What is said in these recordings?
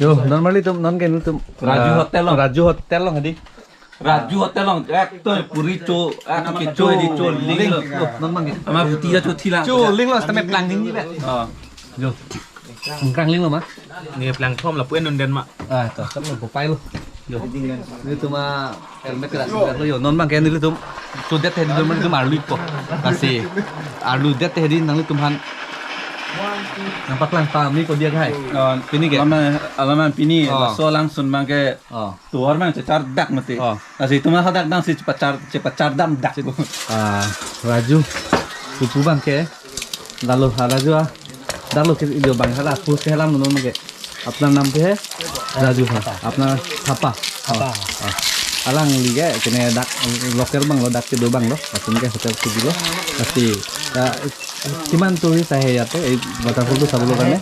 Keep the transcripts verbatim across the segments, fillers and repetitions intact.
Yo, normally tum, non ke nelitum, Raju ah, Hotel along. Raju Hotel along hedi. Raju Hotel along, ekdom puri cho, ekdom kecho hedi, cho ling lo. Oh, non abang ke. Ama buti ya cho thila. Cho ling lo, sitame plang ning ni be. Oh. Yo. Plang ling lo ma? Ni plang thom lapu en un den ma. Ah, to, sab lo po pai lo. Yo. Nelitum a helmet keras lo yo. Non abang ke nelitum chodet hedi, don abang nelitum arlu-ikpo. Lasi arludet hedi nanglitum aphan nangpaklang pame ko diya hai. Oh, pini ke? Alama, alama pini, oh, laso alangsun abang ke, oh, tovar abang chechar dak mati. Oh. Lasi itum hadak dang si chepachar, chepachar dam dak. Ah, Raju. Pupu abang ke. Dalo ha Raju ah. Dalo ke jo abang hala pus ke hala mono ke. Apnar nam ke hai? Raju ha. Apnar thapa. Thapa. Oh. Ah. Alangli ke kene dak local abang lo, dak kedo abang lo. Latum ke hotel kedilo. Lasi, ah, kiman tourist ahe yate, ei waterfall to sabolo karone?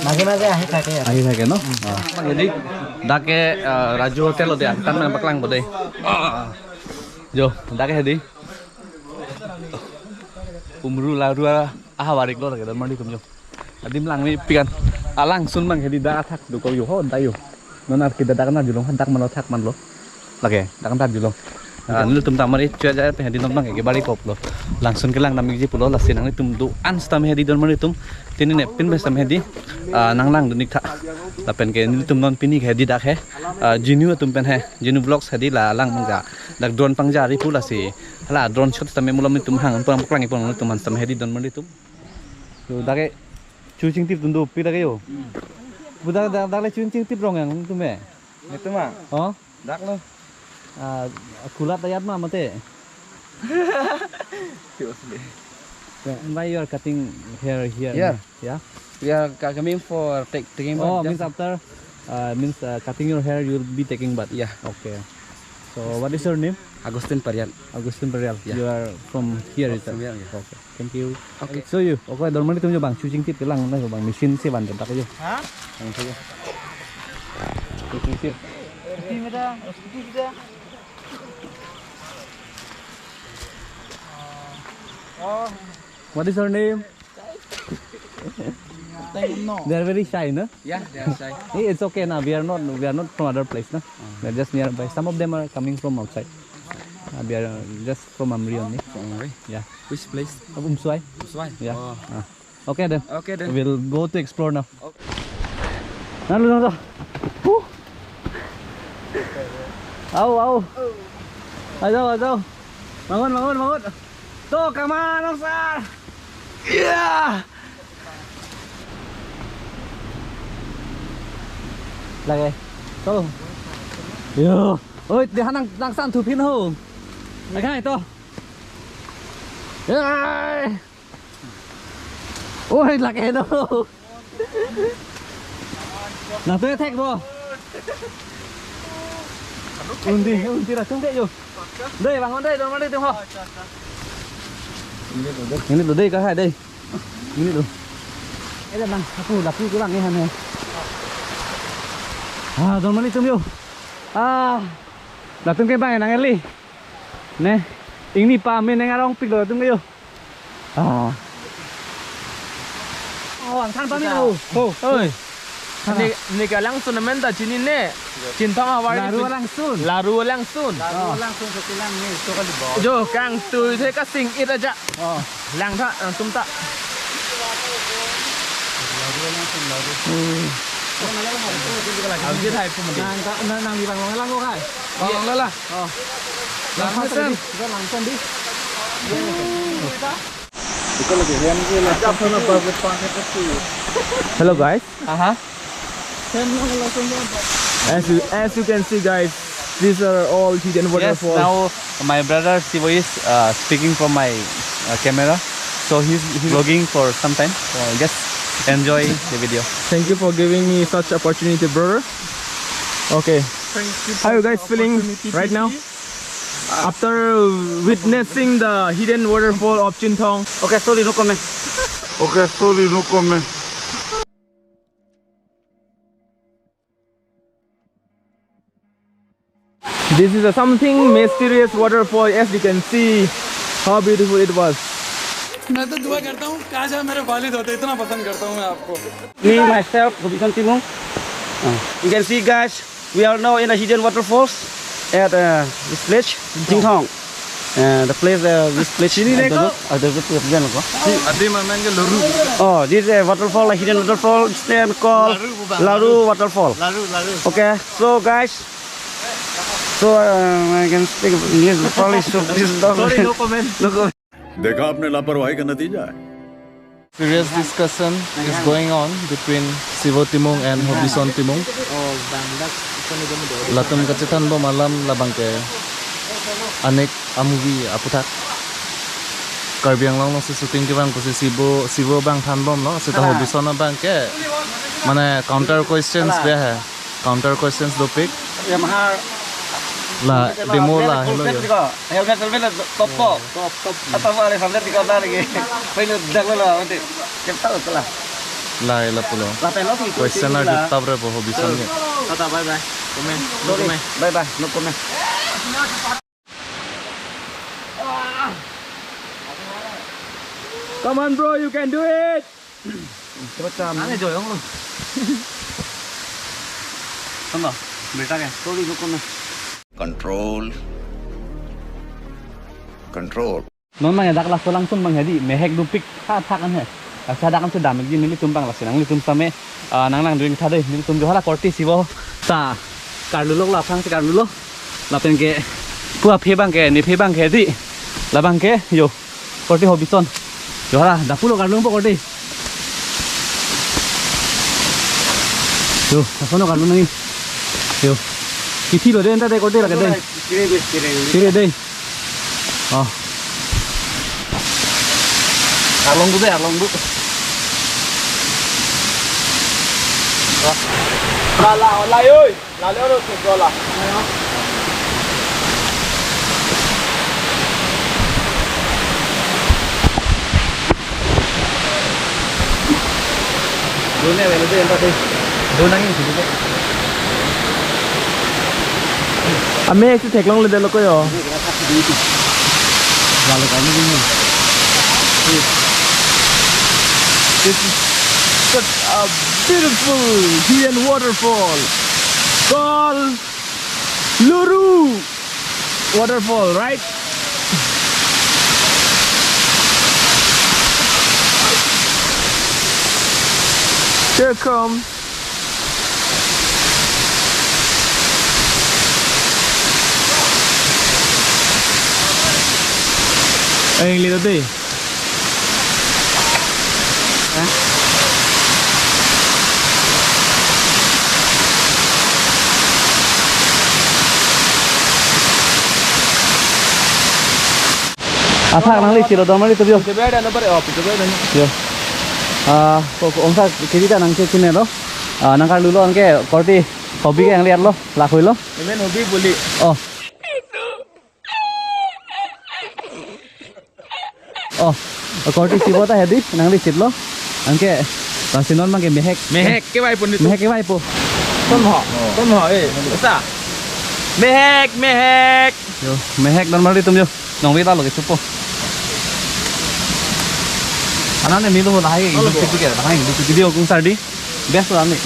মাঝে মাঝে আহি থাকে ইয়াত। Ahi thake no? Ah. Hedi, dak ke, ah, Raju Hotel lo de, tan nangpaklangpo de. Ah. Jo, dak ke hedi. Umru laru a, aha varik lo lake, don abang nelitum jo. Adim langmepik an. Alangsun abang hedi dak athak dokok yo ho, dak yo. Non arke dak dak na julong, dak manlo thak manlo. Lake, dak dak julong. Ah, nelitum ta mari chuja pen hedi non abang ke bari koplo. Langsun kelang dam-ikji pulo, lasi nanglitum do-an sitame hedi don abang nelitum. Tini ne pin sitame hedi, ah, nanglangdun-ik tha. Lapen ke nelitum non pini ke hedi dak he. Ah, Jinu atum pen he. Jinu Vlogs hedi la lang mangga. Dak drone pangjari pu lasi. Hala drone shot sitame malom nelitum hang, pang paklang ipon nelitum aphan sitame hedi don abang nelitum. Yo, dak ke chuchingtip atum dopik dak ke yo. Hmm. Bu dak, dak, dak le chuchingtip rong yang atum me. Nelitum ah. Oh? Dak lo. Ah, kulat ayat ma mate. Seriously. Yeah, why you are cutting hair here? Here? Yeah? We are co-, coming for take, taking bath. Oh, means just after, uh, means, uh, cutting your hair, you will be taking bath? Yeah. Okay. So, what is your name? Agustin Parial. Agustin Parial. Yeah. You are from here, is it? From here, yeah. Okay. Thank you. Okay. So you, okay, don abang nelitum jo abang chuchingtip kelang na jo abang machine si van dak jo. Ha? Abang si jo. Chuchingtip. Scooty meda, scooty kita. Oh. What is your name? Thank you, no. They are very shy, no? Yeah, they are shy. Eh, it's okay now. We are not, we are not from other place, no? Ah. We are just nearby. Some of them are coming from outside. Uh, we are, uh, just from Amri only. From Amri? Yeah. Which place? Uh, Umswai. Umswai? Yeah. Oh. Ah. Okay then. Okay then. We'll go to explore now. Okay. Nalo, nalo. Huh. Au, au. Ajo, ajo. Bangun, bangun, bangun. To, kaman, sir. Yeah. Lake. To. Yo. Oi, dia nang, nang san thu phin ho. Lake to. Yai. Oi, lake do. Nang tu thek bo. Undi, undi ra tung ke yo. Dei, bangun dei, don abang nelitum ho. Ini tu dei, kahai dei. Ini tu. Eh, dah bang, aku lapu kurang ni han hai. Ah, don abang nelitum yo. Ah, latum ke bang nang eli. Ne, ingni pame neng arong pik lo latum ke yo. Ah. Oh, ang than pame lo. Oh, oi. Ne, ne ke alangsun amen ta chinine. Chinthong avar. Laru alangsun. Laru alangsun. Laru alangsun sekilang ni, so kali bo. Jo, kangtui the kasing-it aja. Oh. Lang tha, langsung ta. Laru alangsun, laru. Hmm. Abang hai pun mati. Nang, nang, nang di bang, lang ko kai. Bang, lang lah. Oh. Lang, lang, lang, lang. Kita langsung di. Hello guys. Aha. As you, as you can see guys, these are all hidden Yes, waterfalls. Now my brother Sivo is uh, speaking from my uh, camera. So he's, he's vlogging for some time. So just enjoy the video. Thank you for giving me such opportunity, brother. Okay. Thank you. How you guys feeling right now? After witnessing the hidden waterfall of Chinthong. Okay, sorry, no comment. Okay, sorry, no comment. This is a something mysterious waterfall, as you can see how beautiful it was. मैं तो दुआ करता हूँ काश आप मेरे वालिद होते, इतना पसंद करता हूँ मैं आपको। Me, myself, Robinson Timung. Uh, you can see, guys, we are now in a hidden waterfalls at uh, this place, Tingthong. Uh, the place, uh, this place. Sini I don't neko? Know. I don't know. Adi manang ke Laru. Oh, this is a waterfall, a hidden waterfall, stand called Laru, Bubang. Laru Waterfall. Laru, Laru. Okay, so guys, so uh, I can speak English, probably, so please don't. Sorry, no comment. No comment. देखा आपने लापरवाही का नतीजा है। Serious discussion is going on between Sibo Timung and Hobison Timung. Latum kachethanbom alam labang ke anek a-movie aputhak. Karbi Anglong alongsi shooting kevang pusi Sibo, Sibo abang thanbomlo, seta Hobison abang ke mane counter questions dia hai. Counter questions dopik. Yamaha la demo la helmet helo yo. Diko, helmet, helmet la top po. Top, top. Atau ada helmet diko, ada lagi. Pwede dak lo, nanti. Siapa tahu lah. La ila pulo. La pelo sih, question itu na lah. Jutap re po Hobison ke. Tata, bye bye. Comment. No comment. Bye bye. No comment. Come on, bro, you can do it. Ane joyong lo. Tama, berita ke? Sorry, no comment. Control. Control. Non abang dak laso langsun abang hedi, mehek dopik tha tha kan he. Asa dak kan sedam ji nelitum abang lasi nanglitum same, ah, nang nang doing tha dei, nelitum jo hala korte Sibo ta karlu lo, la aphrangsi karlu lo. Lapen ke pu aphe abang ke, nephe abang ke di. Labang ke yo. Korte Hobison. Jo hala, dapulo karlungpo korte. Yo, lasono karlu nangji. Yo. Kithi lo dei, anta dei korte lake dei. Kire dei, kire dei. Kire dei. Oh. Arlong du dei, arlong du. Lala, ola, oi. Lale oro ke gola. Done velo de enta de. Donang ini sini de. Ame si theklongledetlo ko yo. Lalo kami ini. This is such a beautiful hidden waterfall called Laru Waterfall, right? Here come. Ang lilo de. Athak nangli chilo dormali tubio. Pintu beda number, oh, pintu beda ni. Yo. Ah, ko, ko, ongsa kiri ta nangchechinelo. Ah, nangkarlulo anke korte hobi ke nangliarlo, lakoilo. Amen hobi boli. Oh. Oh, korte Sibo ta hedi, nangli chitlo. Anke, lasi non abang ke mehek. Mehek kevaipo ni. Mehek kevaipo. Ton ho, ton ho, eh, esa. Mehek, mehek. Yo, mehek dormali tum yo. Nong vita lo ke chupo. Anane milo lahai, lo video ke, lahai, video kung sardi. Best lah ni.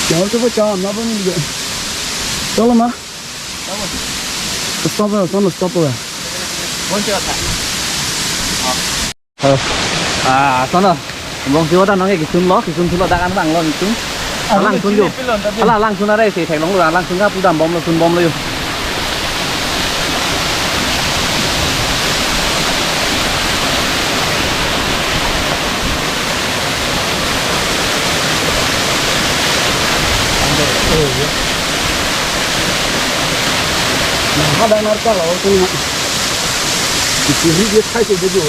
Jawab coba jawab, apa ni juga? Tolong mah. Stop ya, sono stop ya. Ah, sono. Bong Sibo ta nonke kisun lo, kisun thulo dak an bang lo kisun. Alang sun yo. Ala alang sun are si theklonglo, alang sun ka pudambomlo, sunbomlo yo. Nah, ada narka lah, waktu ini. Di kiri dia kai ke video.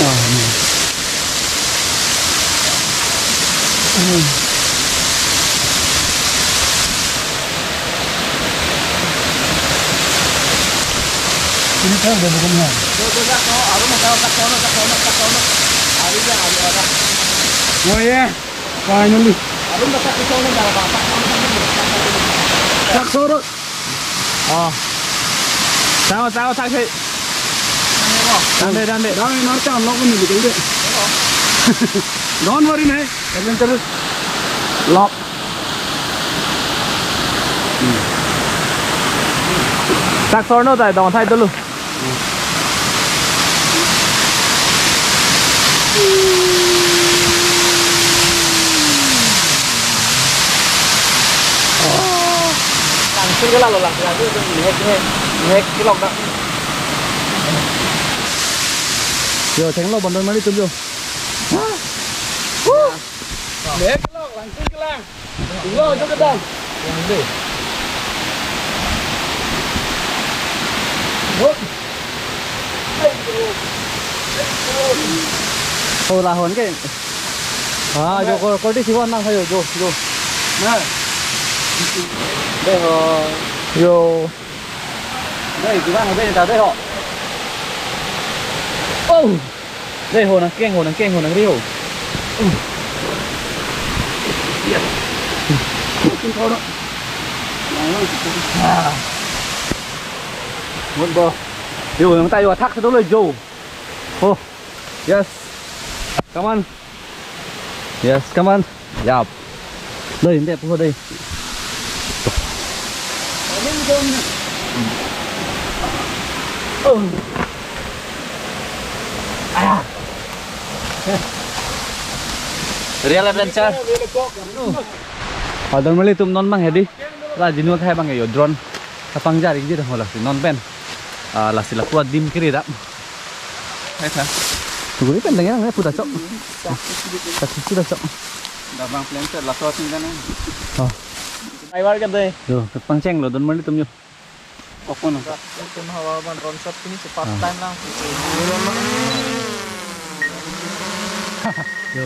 Ah, ini. Hmm. Oh yeah, finally. Thak sorot. Oh. Sao, sao, thak si. Dang de, dang de. Dang, mar cham lok ni bikin de. Don't worry, nai. Adventurous. Lok. Thak sorot tai dong thai dulu. Langsung ke lalo, langsung, langsung, langsung, nihek, nihek, nihek kelok dak. Yo, thenglo, Don Marli atum yo. Hah? Huh. Nihek kelok, langsung kelang. Lo, jo kedam. Yang deh. Hop. Oh, lahon ke. Ah, jo, kor-, korte si wan nang kayo, jo, jo. Nah. Dei ho. Yo. Dei, gimana dei, ta dei ho. Oh. Dei ho, nangkeng ho, nangkeng ho, nangri ho. Mut bo. Yo, nang ta yo athak si dolo jo. Oh. Yes. Come on. Yes, come on. Yap. Dei, nde po dei. Oh. Ah. Real adventure. Ah, Don Marli atum non bang hedi. La jinu khai bang yo drone. Kapangjar ingjir ho lasi non pen. Ah, lasi lapu adim kiri dap. Hai tha. Tuguri pen lagi nang puta chok. Tak puta chok. Dabang plan set laso tinggal ni. Oh. Driver ke dei. Yo, pangcheng lo Don Marli atum yo. Kokon. Tum hawa ban ron shot ini first time lang. Yo.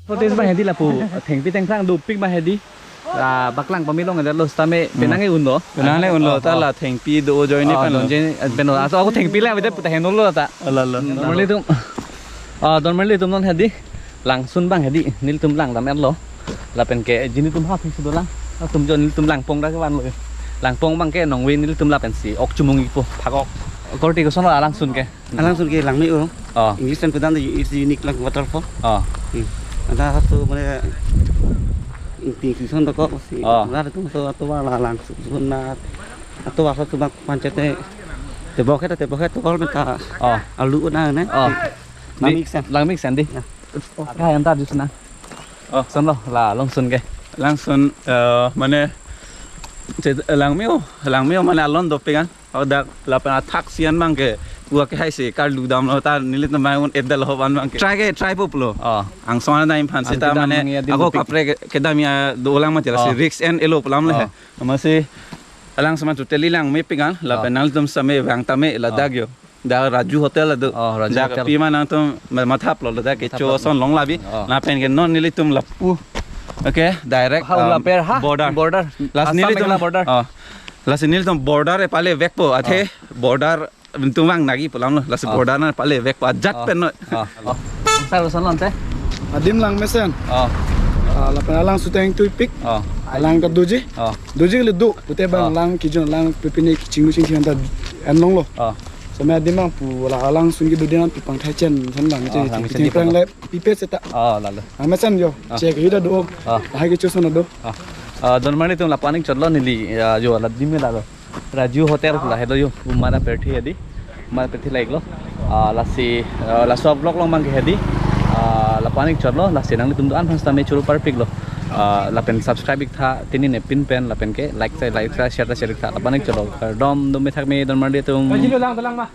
Protest bang hedi lapu thengpi thengphrang dopik bang hedi. La baklang pamilong ada lo sitame penang e unlo. Penang e unlo, ta la thengpi do join ni. Ah, pen lo. Donje, eh, pen lo. Aso ako thengpi lang bete puta heno lo ta. Ala, ala. Hmm, Don Marli atum. Ah, Don Marli atum non hedi. Langsun bang hedi. Nelitum lang dam-etlo. Lapen ke jinitum ha phisi dolang. Atum jo nelitum langpong dak vanlo. Langpong bang ke nongve nelitum lapensi ok chumung ikpo phak ok. Korte koson lo alangsun ke. Alangsun ke langme-o. Oh. English pen pudam de is unique lang waterfall. Oh. Hmm. Ada satu mana ingting season to kok si. Oh. Ada tu so atovar la langsun na atovar satu bang pancet te. Tebok ke tebok ke atovar menta. Oh. Alu na ne. Oh. Langmesen. Langmesen di. Ya. Oh, ka yang tadi sana. Oh. Son lo la langsun ke. Langsun, eh, mane langme-o, langme-o mane alon dopik an. Hadak lapen athak sian bang ke. Gua ke hai si karlu damlo ta nelitum bang un edal ho ban bang ke. Try ke, try po pulo. Oh. Angsong an dam aphan sita mane ako kaprek ke, kedam ya dolang mati la si risk and elo pulam le. Oh. Amatsi Alang seman tuteli lang mepik an, lapen Oh. nangtum same vang tame ladak Oh. yo. Dak Raju Hotel ado. Oh, Raju Dak Hotel. Pima nangtum ma-, mathaplo ladak ke Mathaplo. Cho ason long labi. Oh. Lapen ke non nelitum lapu. Okay, direct, Ha, um, laper ha? Border. Border. Lasi Assam nelitum Meghalaya border. Oh. Lasi nelitum border e pale vekpo athe Oh. border nelitum vang nangji pu alamlo. Lasi Oh. border na pale vekpo ajat Oh. pen noi. Oh. Oh. Sir, ason lo ante? Adim lang mesen. Oh. Ah, lapen alang suteng tuipik. Oh. Alang ta doji. Oh. Doji le do. Pute bang Oh. lang kijun lang pipine kichinglu chingching ta enlonglo. Oh. Same adim bang pu la alang sun ke dodin an pi pangthai chen san lang Oh, che lang che chen ching di prang polo. le pipe seta. Oh, lalo. Ang mesen yo. Ah. Che ke hida do. Ah. Hai ke chuson do. Ah. Ah, don mani tum lapu-an ik chotlo neli, ah, yo la adim lalo. Raju Hotel pu la helo yo. Umada perthi hedi. Umada perthi la iklo. Ah, lasi, ah, laso vlog along bang ke hedi. Ah, lapu-an ik chotlo, lasi nanglitum do-an aphan sitame choro parpiklo. Ah, lapen subscribe ik tha, tini ne pin pen, lapen ke like sa, like sa, share sa, share ik tha. Lapu-an ik chotlo. Kardom, dome thakme, don mani tum. Kajilo lang, dalang ma.